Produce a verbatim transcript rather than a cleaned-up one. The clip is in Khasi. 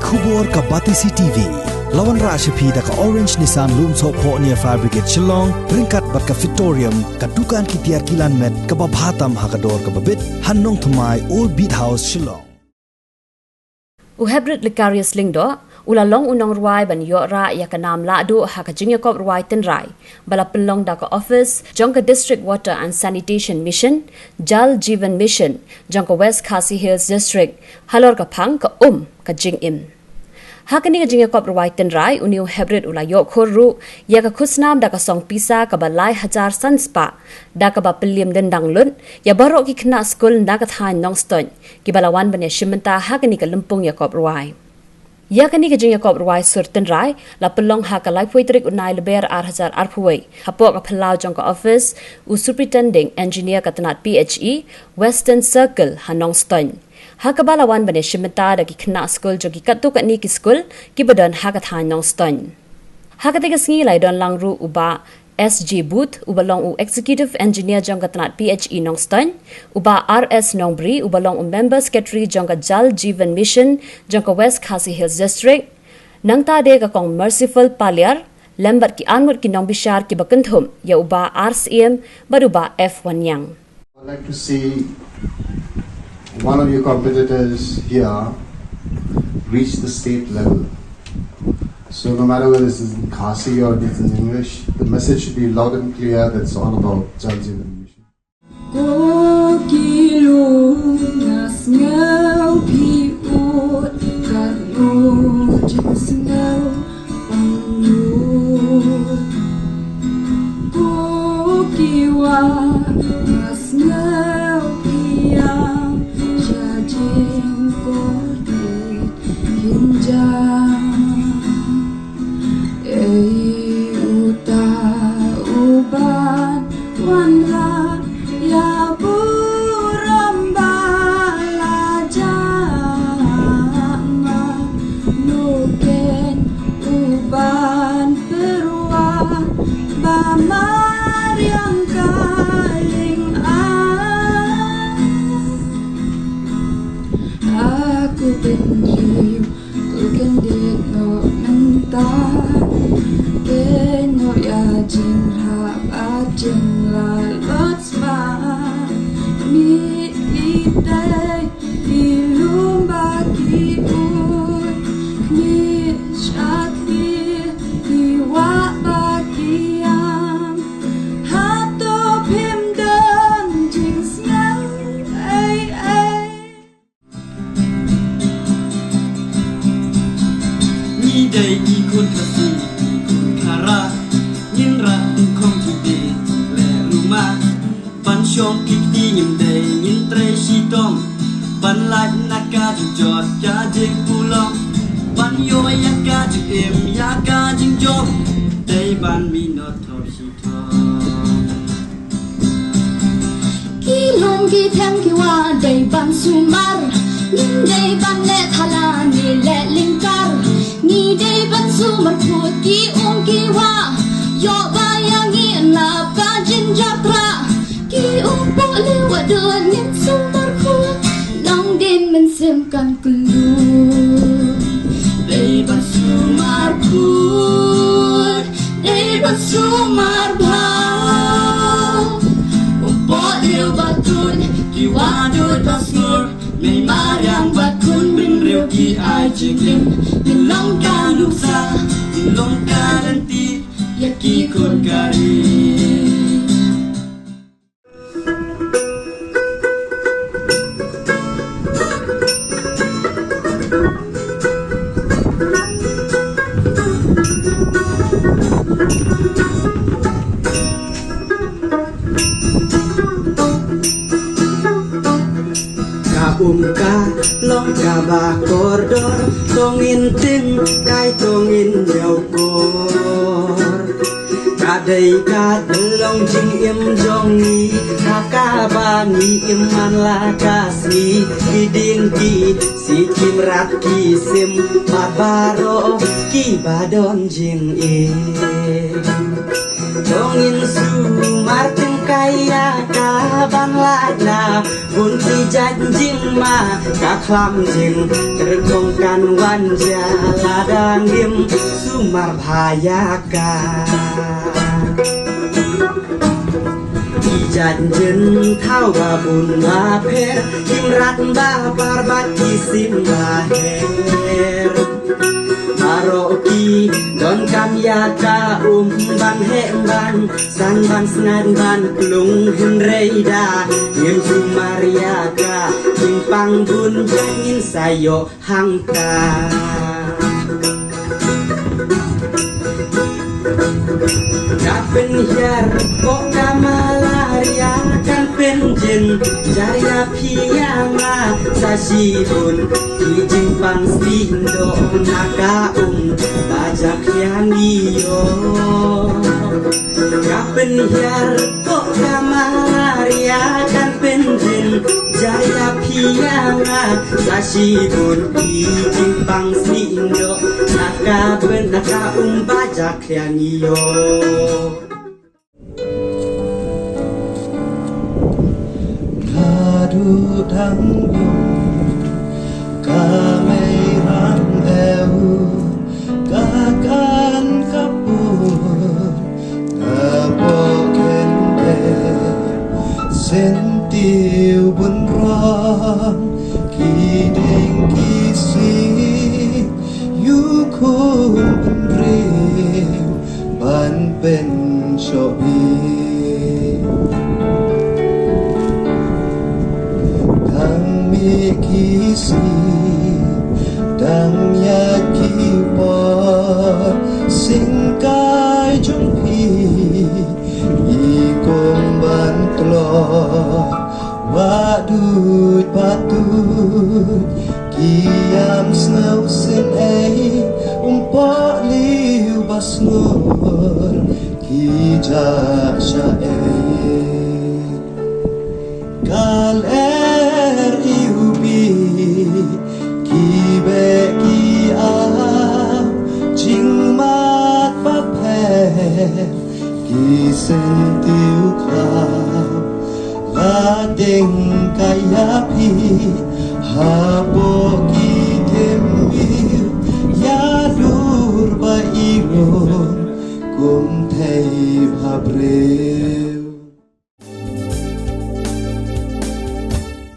Khubor ka Batesi T V. La wanrah sha phi da ka Orange Nissan Lumsohphoh near Fire Brigade Shillong, ryngkat bad ka Fitorium, ka dukan ki tiar kilan met kaba bha tam ha ka dor kaba bit, ha Nongthymmai, Old Beat House, Shillong. U Heprit Licarius Lyngdoh u la long u nongrwai ban ïoh rah ïa ka nam lahduh ha ka jingïakop rwai tynrai ba la pynlong da ka office jong ka District Water and Sanitation Mission, Jal Jeevan Mission, jong ka West Khasi Hills District, halor ka phang ka um ka jingim. Ha kane ka jingïakop rwai tynrai, une u Heprit u la ïoh khur ruh ïa ka khusnam da ka song pisa kaba lai hajar san spah, da kaba pynliem lyndang lut ïa baroh ki khynnah skul na ka thaiñ Nongstoiñ kiba la wan ban ïashim bynta ha kane ka lympung ïakop rwai. Ïa kane ka jingïakop rwai sur tynrai la pynlong ha ka laiphew tarik u Naiïalam ar hajar arphew wei, hapoh ka phyllaw jong ka office u Superintending Engineer ka tnat P H E, Western Circle, ha Nongstoiñ, ha kaba la wan ban ïashim bynta da ki khynnah skul jong ki katto katne ki skul kiba don ha ka thaiñ Nongstoiñ. Ha kata ka sngi la ïadon lang ruh u Bah S J Booth, uba long u Executive Engineer jong ka tnat P H E Nongstoiñ, u Bah R S Nongbri, uba long u Member Secretary jong ka Jal Jeevan Mission jong ka West Khasi Hills District, nangta de ka Kong Merciful Paliar, lem bad ki arngut ki nongbishar kiba kynthup ïa u Bah R Syiem bad u Bah F Wanniang. I'd like to see one of your competitors here reach the state level. So no matter whether it's in Khasi or it's in English, the message should be loud and clear that it's all about Jal Jeevan Mission. Ko ki lung nga sngew phi ud, ka lung jingsngew ym ud. Ko ki wah nga sngew phi ïam sha jingkordit kynjang. Ei uta uban wanrah ïa burom ba la jah ma, no ken uban pyrwa ba mariang ka ling ah. Aku pynriew u kyndit noh mynta, kynnoh ïa jingrhap ba jinglalot sma. Mih itei ki lum ba ki ud, mih shathie ki wah ba ki ïam. Hato phim don jingsngew ei ei? Ngi dei ki khun Khasi, ki khun Khara, ngin rah kum khong ki dei ki leh ruma. Ban shong ki kti ngim dei ngin trei shitom, ban lait na ka jingjot ka jingpulong, ban ïoh ïa ka jingim ïa ka jingjop, dei ban mih noh thop shi Ki lum ki them ki wah dei ban sumar, ngim dei ban leh thala ne leh lyngkar. Ngi dei ban sumar kut ki um ki wah, ïoh ba ïa ngi yn lap ka jingjop trah. Ki um poh leh wah dun ngin sumar kut, nongdien mynsiem kan kloi. Dei ban sumar kut, dei ban sumar bha. Um poh leh wah dun ki wah dud ba sngur, mei mariang bad khun bynriew ki ai jingim. Ngin long ka nuksa, ngin long ka lynti ïa ki khun ka ri. Ka um ka long kaba kordor, to ngin tim kai to ngin ïaw kor. Ka dei ka dei long jingim jong ngi, ha kaba ngi im man la ka sngi. Ki dieng ki siem ki mrad ki sim, bad baroh kiba don jingim. To ngin sumar teng Ka ïa ka ban lait na bun ki jait jingma, ka khlam jingkyrkhu kan wan jia lada ngim sumar bha ïa ka. Ki jait jingthaw ba bun ba pher, ki mrad ba par bad ki sim ba her. Baroh ki donkam ïa ka um ban heh ban san ban sngaid ban plung, hynrei da ngim sumar ïa ka, jingpang bun jait ngin sa ïoh hangta. Ka pynhiar ko ka malaria kan pynjynjar ïa phi ïa nga, sa shibun ki jingpang sniew doh na ka um ba jakhlia ngi ïoh. Ka pynhiar ko ka malaria kan pynjynjar ïa phi ïa nga, sa shibun ki jingpang sniew doh na ka byn na ka um ba jakhlia ngi ïoh. Ka duh dang dum, ka mei rang eu, ka kan ka pur, ka bok hynde, sentiew bun rong, ki ding ki si, ïu khun bun riew, ban pynshoh bih. Dang mih ki sngi, dang ïaid ki por, syngkai jong phi, i kong ban tlot, wah duh ba tuh, ki ïam sngew sien ei, um poh lyiw ba sngur, ki jah sha ei. Ka ler ïu bih, ki beh ki am, jingmad ba pher, ki sentiew khlap, la deng ka ïa phi, hapoh ki